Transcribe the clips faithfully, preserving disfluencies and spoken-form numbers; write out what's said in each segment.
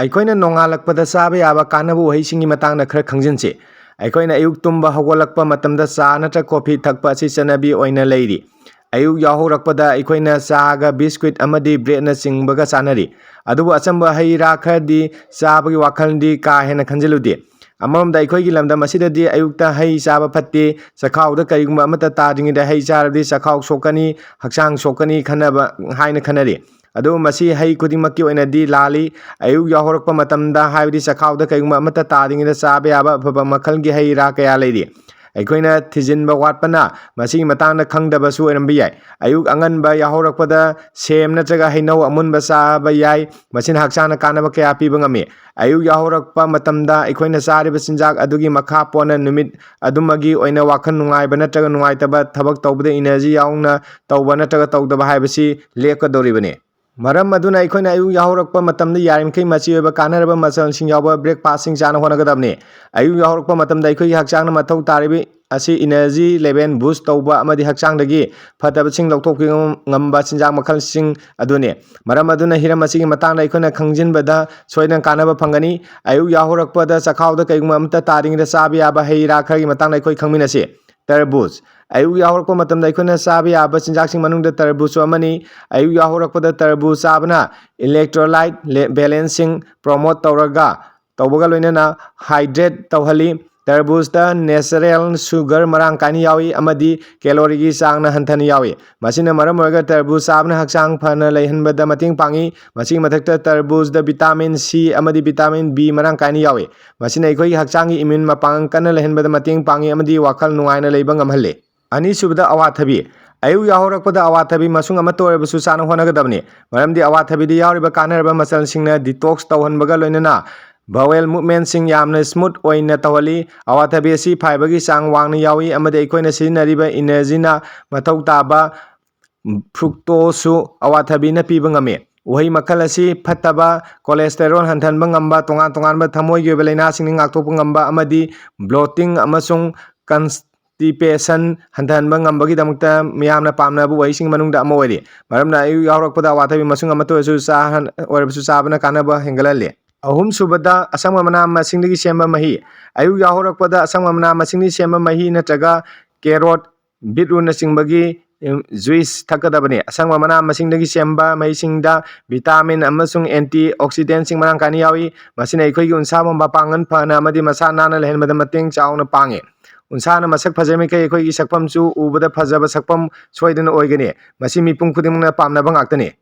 ꯑꯩꯈꯣꯏꯅ ꯅꯣꯡꯉꯥꯜꯂꯛꯄꯗ ꯆꯥꯕ ꯌꯥꯕ ꯀꯥꯟꯅꯕ ꯎꯍꯩꯁꯤꯡꯒꯤ ꯃꯇꯥꯡꯗ ꯈꯔ ꯈꯪꯖꯤꯟꯁꯤ꯫ ꯑꯩꯈꯣꯏꯅ ꯑꯌꯨꯛ ꯇꯨꯝꯕ ꯍꯧꯒꯠꯂꯛꯄ ꯃꯇꯝꯗ ꯆꯥ ꯅꯠꯇ꯭ꯔꯒ ꯀꯣꯐꯤ ꯊꯛꯄ ꯑꯁꯤ ꯆꯠꯅꯕꯤ ꯑꯣꯏꯅ ꯂꯩꯔꯤ꯫ ꯑꯌꯨꯛ ꯌꯥꯍꯧꯔꯛꯄꯗ ꯑꯩꯈꯣꯏꯅ ꯆꯥꯒ ꯕꯤꯁꯀ꯭ꯋꯤꯠ ꯑꯃꯗꯤ ꯕ꯭ꯔꯦꯗꯅꯆꯤꯡꯕꯒ ꯆꯥꯅꯔꯤ꯫ ꯑꯗꯨꯕꯨ ꯑꯆꯝꯕ ꯍꯩ ꯔꯥ ꯈꯔꯗꯤ ꯆꯥꯕꯒꯤ ꯋꯥꯈꯜꯗꯤ ꯀꯥ ꯍꯦꯟꯅ ꯈꯟꯖꯤꯜꯂꯨꯗꯦ꯫ ꯑꯃꯔꯣꯝꯗ ꯑꯩꯈꯣꯏꯒꯤ ꯂꯝꯗꯝ ꯑꯁꯤꯗꯗꯤ ꯑꯌꯨꯛꯇ ꯍꯩ ꯆꯥꯕ ꯐꯠꯇꯦ, ꯆꯈꯥꯎꯗ ꯀꯔꯤꯒꯨꯝꯕ ꯑꯃꯠꯇ ꯇꯥꯗ꯭ꯔꯤꯉꯩꯗ ꯍꯩ ꯆꯥꯔꯕꯗꯤ ꯆꯈꯥꯎ ꯁꯣꯛꯀꯅꯤ, ꯍꯛꯆꯥꯡ ꯁꯣꯛꯀꯅꯤ ꯈꯟꯅꯕ ꯍꯥꯏꯅ ꯈꯟꯅꯔꯤ꯫ ꯑꯗꯨꯕꯨ ꯃꯁꯤ ꯍꯩ ꯈꯨꯗꯤꯡꯃꯛꯀꯤ ꯑꯣꯏꯅꯗꯤ ꯂꯥꯜꯂꯤ꯫ ꯑꯌꯨꯛ ꯌꯥꯍꯧꯔꯛꯄ ꯃꯇꯝꯗ, ꯍꯥꯏꯕꯗꯤ ꯆꯈꯥꯎꯗ ꯀꯔꯤꯒꯨꯝꯕ ꯑꯃꯠꯇ ꯇꯥꯗ꯭ꯔꯤꯉꯩꯗ ꯆꯥꯕ ꯌꯥꯕ ꯑꯐꯕ ꯃꯈꯜꯒꯤ ꯍꯩ ꯔꯥ ꯀꯌꯥ ꯂꯩꯔꯤ꯫ ꯑꯩꯈꯣꯏꯅ ꯊꯤꯖꯤꯟꯕ ꯋꯥꯠꯄꯅ ꯃꯁꯤꯒꯤ ꯃꯇꯥꯡꯗ ꯈꯪꯗꯕꯁꯨ ꯑꯣꯏꯔꯝꯕ ꯌꯥꯏ꯫ ꯑꯌꯨꯛ ꯑꯉꯟꯕ ꯌꯥꯍꯧꯔꯛꯄꯗ ꯁꯦꯝ ꯅꯠꯇ꯭ꯔꯒ ꯍꯩꯅꯧ ꯑꯃꯨꯟꯕ ꯆꯥꯕ ꯌꯥꯏ꯫ ꯃꯁꯤꯅ ꯍꯛꯆꯥꯡꯗ ꯀꯥꯟꯅꯕ ꯀꯌꯥ ꯄꯤꯕ ꯉꯝꯃꯤ꯫ ꯑꯌꯨꯛ ꯌꯥꯍꯧꯔꯛꯄ ꯃꯇꯝꯗ ꯑꯩꯈꯣꯏꯅ ꯆꯥꯔꯤꯕ ꯆꯤꯟꯖꯥꯛ ꯑꯗꯨꯒꯤ ꯃꯈꯥ ꯄꯣꯟꯅ ꯅꯨꯃꯤꯠ ꯑꯗꯨꯃꯒꯤ ꯑꯣꯏꯅ ꯋꯥꯈꯜ ꯅꯨꯡꯉꯥꯏꯕ ꯅꯠꯇ꯭ꯔꯒ ꯅꯨꯡꯉꯥꯏꯇꯕ, ꯊꯕꯛ ꯇꯧꯕꯗ ꯏꯅꯔꯖꯤ ꯌꯥꯎꯅ ꯇꯧꯕ ꯅꯠꯇ꯭ꯔꯒ ꯇꯧꯗꯕ ꯍꯥꯏꯕꯁꯤ ꯂꯦꯞꯀꯗꯧꯔꯤꯕꯅꯤ꯫ ꯃꯔꯝ ꯑꯗꯨꯅ ꯑꯩꯈꯣꯏꯅ ꯑꯌꯨꯛ ꯌꯥꯍꯧꯔꯛꯄ ꯃꯇꯝꯗ ꯌꯥꯔꯤꯃꯈꯩ ꯃꯆꯤ ꯑꯣꯏꯕ ꯀꯥꯟꯅꯔꯕ ꯃꯆꯜꯁꯤꯡ ꯌꯥꯎꯕ ꯕ꯭ꯔꯦꯛꯐꯥꯁꯁꯤꯡ ꯆꯥꯅ ꯍꯣꯠꯅꯒꯗꯕꯅꯤ꯫ ꯑꯌꯨꯛ ꯌꯥꯍꯧꯔꯛꯄ ꯃꯇꯝꯗ ꯑꯩꯈꯣꯏꯒꯤ ꯍꯛꯆꯥꯡꯅ ꯃꯊꯧ ꯇꯥꯔꯤꯕ ꯑꯁꯤ ꯏꯅꯔꯖꯤ ꯂꯦꯚꯦꯜ ꯕꯨꯁ ꯇꯧꯕ ꯑꯃꯗꯤ ꯍꯛꯆꯥꯡꯗꯒꯤ ꯐꯠꯇꯕꯁꯤꯡ ꯂꯧꯊꯣꯛꯄꯤꯕ ꯉꯝꯕ ꯆꯤꯟꯖꯥꯛ ꯃꯈꯜꯁꯤꯡ ꯑꯗꯨꯅꯤ꯫ ꯃꯔꯝ ꯑꯗꯨꯅ ꯍꯤꯔꯝ ꯑꯁꯤꯒꯤ ꯃꯇꯥꯡꯗ ꯑꯩꯈꯣꯏꯅ ꯈꯪꯖꯤꯟꯕꯗ ꯁꯣꯏꯗꯅ ꯀꯥꯟꯅꯕ ꯐꯪꯒꯅꯤ꯫ ꯑꯌꯨꯛ ꯌꯥꯍꯧꯔꯛꯄꯗ ꯆꯈꯥꯎꯗ ꯀꯩꯒꯨꯝꯕ ꯑꯃꯠꯇ ꯇꯥꯗ꯭ꯔꯤꯉꯩꯗ ꯆꯥꯕ ꯌꯥꯕ ꯍꯩ ꯔꯥ ꯈꯔꯒꯤ ꯃꯇꯥꯡꯗ ꯑꯩꯈꯣꯏ ꯈꯪꯃꯤꯟꯅꯁꯤ꯫ ꯇꯔꯕꯨꯖ꯫ ꯑꯌꯨꯛ ꯌꯥꯍꯧꯔꯛꯄ ꯃꯇꯝꯗ ꯑꯩꯈꯣꯏꯅ ꯆꯥꯕ ꯌꯥꯕ ꯆꯤꯟꯖꯥꯛꯁꯤꯡ ꯃꯅꯨꯡꯗ ꯇꯔꯕꯨꯖꯁꯨ ꯑꯃꯅꯤ꯫ ꯑꯌꯨꯛ ꯌꯥꯍꯧꯔꯛꯄꯗ ꯇꯔꯕꯨꯖ ꯆꯥꯕꯅ ꯏꯂꯦꯛꯇ꯭ꯔꯣꯂꯥꯏꯠ ꯕꯦꯂꯦꯟꯁꯤꯡ ꯄ꯭ꯔꯣꯃꯣꯠ ꯇꯧꯔꯒ, ꯇꯧꯕꯒ ꯂꯣꯏꯅꯅ ꯍꯥꯏꯗ꯭ꯔꯦꯠ ꯇꯧꯍꯜꯂꯤ꯫ ꯇꯔꯕꯨꯖꯇ ꯅꯦꯆꯔꯦꯜ ꯁꯨꯒꯔ ꯃꯔꯥꯡ ꯀꯥꯏꯅ ꯌꯥꯎꯏ ꯑꯃꯗꯤ ꯀꯦꯂꯣꯔꯤꯒꯤ ꯆꯥꯡꯅ ꯍꯟꯊꯅ ꯌꯥꯎꯏ꯫ ꯃꯁꯤꯅ ꯃꯔꯝ ꯑꯣꯏꯔꯒ ꯇꯔꯕꯨꯖ ꯆꯥꯕꯅ ꯍꯛꯆꯥꯡ ꯐꯅ ꯂꯩꯍꯟꯕꯗ ꯃꯇꯦꯡ ꯄꯥꯡꯏ꯫ ꯃꯁꯤꯒꯤ ꯃꯊꯛꯇ ꯇꯔꯕꯨꯖꯗ ꯚꯤꯇꯥꯃꯤꯟ ꯁꯤ ꯑꯃꯗꯤ ꯚꯤꯇꯥꯃꯤꯟ ꯕꯤ ꯃꯔꯥꯡ ꯀꯥꯏꯅ ꯌꯥꯎꯏ꯫ ꯃꯁꯤꯅ ꯑꯩꯈꯣꯏꯒꯤ ꯍꯛꯆꯥꯡꯒꯤ ꯏꯝꯃ꯭ꯌꯨꯟ ꯃꯄꯥꯡꯒꯜ ꯀꯟꯅ ꯂꯩꯍꯟꯕꯗ ꯃꯇꯦꯡ ꯄꯥꯡꯏ ꯑꯃꯗꯤ ꯋꯥꯈꯜ ꯅꯨꯡꯉꯥꯏꯅ ꯂꯩꯕ ꯉꯝꯍꯜꯂꯤ꯫ ꯑꯅꯤꯁꯨꯕꯗ, ꯑꯋꯥꯊꯕꯤ꯫ ꯑꯌꯨꯛ ꯌꯥꯍꯧꯔꯛꯄꯗ ꯑꯋꯥꯊꯕꯤ ꯃꯁꯨꯡ ꯑꯃꯠꯇ ꯑꯣꯏꯔꯕꯁꯨ ꯆꯥꯅ ꯍꯣꯠꯅꯒꯗꯕꯅꯤ, ꯃꯔꯝꯗꯤ ꯑꯋꯥꯊꯕꯤꯗ ꯌꯥꯎꯔꯤꯕ ꯀꯥꯟꯅꯔꯕ ꯃꯆꯜꯁꯤꯡꯅ ꯗꯤꯇꯣꯛꯁ ꯇꯧꯍꯟꯕꯒ ꯂꯣꯏꯅꯅ ꯕꯋꯦꯜ ꯃꯨꯚꯃꯦꯟꯁꯤꯡ ꯌꯥꯝꯅ ꯁ꯭ꯃꯨꯠ ꯑꯣꯏꯅ ꯇꯧꯍꯜꯂꯤ꯫ ꯑꯋꯥꯊꯕꯤ ꯑꯁꯤ ꯐꯥꯏꯕꯔꯒꯤ ꯆꯥꯡ ꯋꯥꯡꯅ ꯌꯥꯎꯏ ꯑꯃꯗꯤ ꯑꯩꯈꯣꯏꯅ ꯁꯤꯖꯤꯟꯅꯔꯤꯕ ꯏꯅꯔꯖꯤꯅ ꯃꯊꯧ ꯇꯥꯕ ꯐ꯭ꯔꯨꯛꯇꯣꯁꯁꯨ ꯑꯋꯥꯊꯕꯤꯅ ꯄꯤꯕ ꯉꯝꯃꯤ꯫ ꯎꯍꯩ ꯃꯈꯜ ꯑꯁꯤ ꯐꯠꯇꯕ ꯀꯣꯂꯦꯁꯇꯦꯔꯣꯜ ꯍꯟꯊꯍꯟꯕ ꯉꯝꯕ, ꯇꯣꯉꯥꯟ ꯇꯣꯉꯥꯟꯕ ꯊꯃꯣꯏꯒꯤ ꯑꯣꯏꯕ ꯂꯥꯏꯅꯥꯁꯤꯡꯗꯒꯤ ꯉꯥꯛꯊꯣꯛꯄ ꯉꯝꯕ ꯑꯃꯗꯤ ꯕ꯭ꯂꯣꯇꯤꯡ ꯑꯃꯁꯨꯡ ꯀꯟꯁꯇꯤꯄꯦꯁꯟ ꯍꯟꯊꯍꯟꯕ ꯉꯝꯕꯒꯤꯗꯃꯛꯇ ꯃꯤꯌꯥꯝꯅ ꯄꯥꯝꯅꯕ ꯎꯍꯩꯁꯤꯡꯒꯤ ꯃꯅꯨꯡꯗ ꯑꯃ ꯑꯣꯏꯔꯤ꯫ ꯃꯔꯝꯅ ꯑꯌꯨꯛ ꯌꯥꯍꯧꯔꯛꯄꯗ ꯑꯋꯥꯊꯕꯤ ꯃꯁꯨꯡ ꯑꯃꯠꯇ ꯑꯣꯏꯔꯁꯨ ꯆꯥꯍꯟ-, ꯑꯣꯏꯔꯕꯁꯨ ꯆꯥꯕꯅ ꯀꯥꯟꯅꯕ ꯍꯦꯟꯒꯠꯍꯜꯂꯤ꯫ ꯑꯍꯨꯝꯁꯨꯕꯗ, ꯑꯁꯪꯕ ꯃꯅꯥ ꯃꯁꯤꯡꯗꯒꯤ ꯁꯦꯝꯕ ꯃꯍꯤ꯫ ꯑꯌꯨꯛ ꯌꯥꯍꯧꯔꯛꯄꯗ ꯑꯁꯪꯕ ꯃꯅꯥ ꯃꯁꯤꯡꯗꯒꯤ ꯁꯦꯝꯕ ꯃꯍꯤ ꯅꯠꯇ꯭ꯔꯒ carrot, beetrootꯅꯆꯤꯡꯕꯒꯤ, ꯎꯝ, juice ꯊꯛꯀꯗꯕꯅꯤ꯫ ꯑꯁꯪꯕ ꯃꯅꯥ ꯃꯁꯤꯡꯗꯒꯤ ꯁꯦꯝꯕ ꯃꯍꯤꯁꯤꯡꯗ vitamin ꯑꯃꯁꯨꯡ antioxidantꯁꯤꯡ ꯃꯔꯥꯡ ꯀꯥꯏꯅ ꯌꯥꯎꯏ꯫ ꯃꯁꯤꯅ ꯑꯩꯈꯣꯏꯒꯤ ꯎꯟꯁꯥ ꯄꯨꯝꯕ ꯃꯄꯥꯡꯒꯜ ꯐꯅ ꯑꯃꯗꯤ ꯃꯁꯥ ꯅꯥꯟꯅ ꯂꯩꯍꯟꯕꯗ ꯃꯇꯦꯡ ꯆꯥꯎꯅ ꯄꯥꯡꯉꯤ꯫ ꯎꯟꯁꯥꯅ ꯃꯁꯛ ꯐꯖꯔꯤꯃꯈꯩ ꯑꯩꯈꯣꯏꯒꯤ ꯁꯛꯐꯝꯁꯨ ꯎꯕꯗ ꯐꯖꯕ ꯁꯛꯐꯝ ꯁꯣꯏꯗꯅ ꯑꯣꯏꯒꯅꯤ꯫ ꯃꯁꯤ ꯃꯤꯄꯨꯝ ꯈꯨꯗꯤꯡꯃꯛꯅ ꯄꯥꯝꯅꯕ ꯉꯥꯛꯇꯅꯤ꯫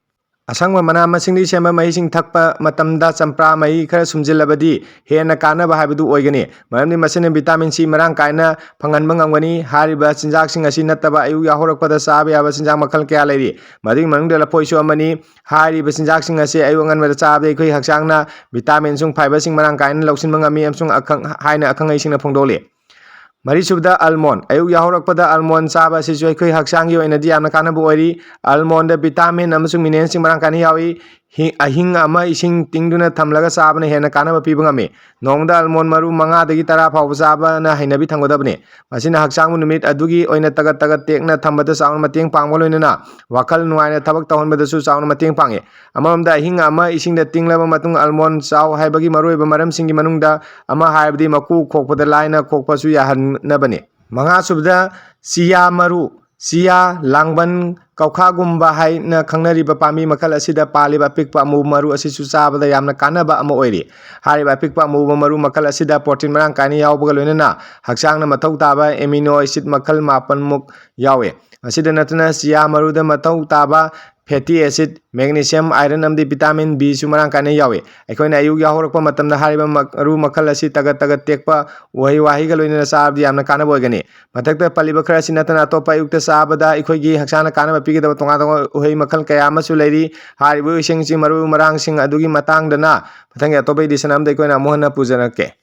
ꯑꯁꯪꯕ ꯃꯅꯥ ꯃꯁꯤꯡꯗꯒꯤ ꯁꯦꯝꯕ ꯃꯍꯤꯁꯤꯡ ꯊꯛꯄ ꯃꯇꯝꯗ ꯆꯝꯄ꯭ꯔꯥ ꯃꯍꯤ ꯈꯔ ꯁꯨꯝꯖꯤꯜꯂꯕꯗꯤ ꯍꯦꯟꯅ ꯀꯥꯟꯅꯕ ꯍꯥꯏꯕꯗꯨ ꯑꯣꯏꯒꯅꯤ, ꯃꯔꯝꯗꯤ ꯃꯁꯤꯅ vitamin C ꯃꯔꯥꯡ ꯀꯥꯏꯅ ꯐꯪꯍꯟꯕ ꯉꯝꯒꯅꯤ꯫ ꯍꯥꯏꯔꯤꯕ ꯆꯤꯟꯖꯥꯛꯁꯤꯡ ꯑꯁꯤ ꯅꯠꯇꯕ ꯑꯌꯨꯛ ꯌꯥꯍꯧꯔꯛꯄꯗ ꯆꯥꯕ ꯌꯥꯕ ꯆꯤꯟꯖꯥꯛ ꯃꯈꯜ ꯀꯌꯥ ꯂꯩꯔꯤ, ꯃꯗꯨꯒꯤ ꯃꯅꯨꯡꯗ ꯂꯐꯣꯏꯁꯨ ꯑꯃꯅꯤ꯫ ꯍꯥꯏꯔꯤꯕ ꯆꯤꯟꯖꯥꯛꯁꯤꯡ ꯑꯁꯤ ꯑꯌꯨꯛ ꯑꯉꯟꯕꯗ ꯆꯥꯕꯗ ꯑꯩꯈꯣꯏ ꯍꯛꯆꯥꯡꯅ vitaminꯁꯤꯡ, fiberꯁꯤꯡ ꯃꯔꯥꯡ ꯀꯥꯏꯅ ꯂꯧꯁꯤꯟꯕ ꯉꯝꯃꯤ ꯑꯃꯁꯨꯡ ꯑꯈꯪ ꯍꯥꯏꯅ ꯑꯈꯪ ꯑꯍꯩꯁꯤꯡꯅ ꯐꯣꯡꯗꯣꯛꯂꯤ꯫ ꯃꯔꯤꯁꯨꯕꯗ, almond꯫ ꯑꯌꯨꯛ ꯌꯥꯍꯧꯔꯛꯄꯗ almond ꯆꯥꯕ ꯑꯁꯤꯁꯨ ꯑꯩꯈꯣꯏ ꯍꯛꯆꯥꯡꯒꯤ ꯑꯣꯏꯅꯗꯤ ꯌꯥꯝꯅ ꯀꯥꯟꯅꯕ ꯑꯣꯏꯔꯤ꯫ Almondꯗ vitamin ꯑꯃꯁꯨꯡ mineralꯁꯤꯡ ꯃꯔꯥꯡ ꯀꯥꯏꯅ ꯌꯥꯎꯏ꯫ ꯍꯤ-, ꯑꯍꯤꯡ ꯑꯃ ꯏꯁꯤꯡ ꯇꯤꯡꯗꯨꯅ ꯊꯝꯂꯒ ꯆꯥꯕꯅ ꯍꯦꯟꯅ ꯀꯥꯟꯅꯕ ꯄꯤꯕ ꯉꯝꯃꯤ꯫ ꯅꯣꯡꯃꯗ almond ꯃꯔꯨ ꯃꯉꯥꯗꯒꯤ ꯇꯔꯥ ꯐꯥꯎꯕ ꯆꯥꯕꯅ ꯍꯩꯅꯕꯤ ꯊꯝꯒꯗꯕꯅꯤ꯫ ꯃꯁꯤꯅ ꯍꯛꯆꯥꯡꯕꯨ ꯅꯨꯃꯤꯠ ꯑꯗꯨꯒꯤ ꯑꯣꯏꯅ ꯇꯒꯠ ꯇꯒꯠ ꯇꯦꯛꯅ ꯊꯝꯕꯗ ꯆꯥꯎꯅ ꯃꯇꯦꯡ ꯄꯥꯡꯕ ꯂꯣꯏꯅꯅ ꯋꯥꯈꯜ ꯅꯨꯡꯉꯥꯏꯅ ꯊꯕꯛ ꯇꯧꯍꯟꯕꯗꯁꯨ ꯆꯥꯎꯅ ꯃꯇꯦꯡ ꯄꯥꯡꯉꯤ꯫ ꯑꯃꯔꯣꯝꯗ, ꯑꯍꯤꯡ ꯑꯃ ꯏꯁꯤꯡꯗ ꯇꯤꯡꯂꯕ ꯃꯇꯨꯡ almond ꯆꯥꯎ ꯍꯥꯏꯕꯒꯤ ꯃꯔꯨꯑꯣꯏꯕ ꯃꯔꯝꯁꯤꯡꯒꯤ ꯃꯅꯨꯡꯗ ꯑꯃ ꯍꯥꯏꯕꯗꯤ ꯃꯀꯨ ꯈꯣꯛꯄꯗ ꯂꯥꯏꯅ ꯈꯣꯛꯄꯁꯨ ꯌꯥꯍꯟꯅꯕꯅꯤ꯫ ꯃꯉꯥꯁꯨꯕꯗ, chia ꯃꯔꯨ꯫ Chia, ꯂꯥꯡꯕꯟ, ꯀꯧꯈꯥꯒꯨꯝꯕ ꯍꯥꯏꯅ ꯈꯪꯅꯔꯤꯕ ꯄꯥꯝꯕꯤ ꯃꯈꯜ ꯑꯁꯤꯗ ꯄꯥꯜꯂꯤꯕ ꯑꯄꯤꯛꯄ ꯑꯃꯨꯕ ꯃꯔꯨ ꯑꯁꯤꯁꯨ ꯆꯥꯕꯗ ꯌꯥꯝꯅ ꯀꯥꯟꯅꯕ ꯑꯃ ꯑꯣꯏꯔꯤ꯫ ꯍꯥꯏꯔꯤꯕ ꯑꯄꯤꯛꯄ ꯑꯃꯨꯕ ꯃꯔꯨ ꯃꯈꯜ ꯑꯁꯤꯗ protein ꯃꯔꯥꯡ ꯀꯥꯏꯅ ꯌꯥꯎꯕꯒ ꯂꯣꯏꯅꯅ ꯍꯛꯆꯥꯡꯅ ꯃꯊꯧ ꯇꯥꯕ amino acid ꯃꯈꯜ ꯃꯥꯄꯟꯃꯨꯛ ꯌꯥꯎꯏ꯫ ꯃꯁꯤꯗ ꯅꯠꯇꯅ chia ꯃꯔꯨꯗ ꯃꯊꯧ ꯇꯥꯕ fatty acid, magnesium, iron ꯑꯃꯗꯤ vitamin Bꯁꯨ ꯃꯔꯥꯡ ꯀꯥꯏꯅ ꯌꯥꯎꯏ꯫ ꯑꯩꯈꯣꯏꯅ ꯑꯌꯨꯛ ꯌꯥꯍꯧꯔꯛꯄ ꯃꯇꯝꯗ ꯍꯥꯏꯔꯤꯕ ꯃꯔꯨ ꯃꯈꯜ ꯑꯁꯤ ꯇꯒꯠ ꯇꯒꯠ ꯇꯦꯛꯄ ꯎꯍꯩ ꯋꯥꯍꯩꯒ ꯂꯣꯏꯅꯅ ꯆꯥꯕꯗꯤ ꯌꯥꯝꯅ ꯀꯥꯟꯅꯕ ꯑꯣꯏꯒꯅꯤ꯫ ꯃꯊꯛꯇ ꯄꯜꯂꯤꯕ ꯈꯔ ꯑꯁꯤ ꯅꯠꯇꯅ ꯑꯇꯣꯞꯄ ꯑꯌꯨꯛꯇ ꯆꯥꯕꯗ ꯑꯩꯈꯣꯏꯒꯤ ꯍꯛꯆꯥꯡꯗ ꯀꯥꯟꯅꯕ ꯄꯤꯒꯗꯕ ꯇꯣꯉꯥꯟ ꯇꯣꯉꯥꯟꯕ ꯎꯍꯩ ꯃꯈꯜ ꯀꯌꯥ ꯑꯃꯁꯨ ꯂꯩꯔꯤ꯫ ꯍꯥꯏꯔꯤꯕ ꯎꯍꯩꯁꯤꯡꯁꯤ ꯃꯔꯨ ꯃꯔꯥꯡꯁꯤꯡ ꯑꯗꯨꯒꯤ ꯃꯇꯥꯡꯗꯅ ꯃꯊꯪꯒꯤ ꯑꯇꯣꯞꯄ edition ꯑꯃꯗ ꯑꯩꯈꯣꯏꯅ ꯑꯃꯨꯛ ꯍꯟꯅ ꯄꯨꯖꯔꯛꯀꯦ꯫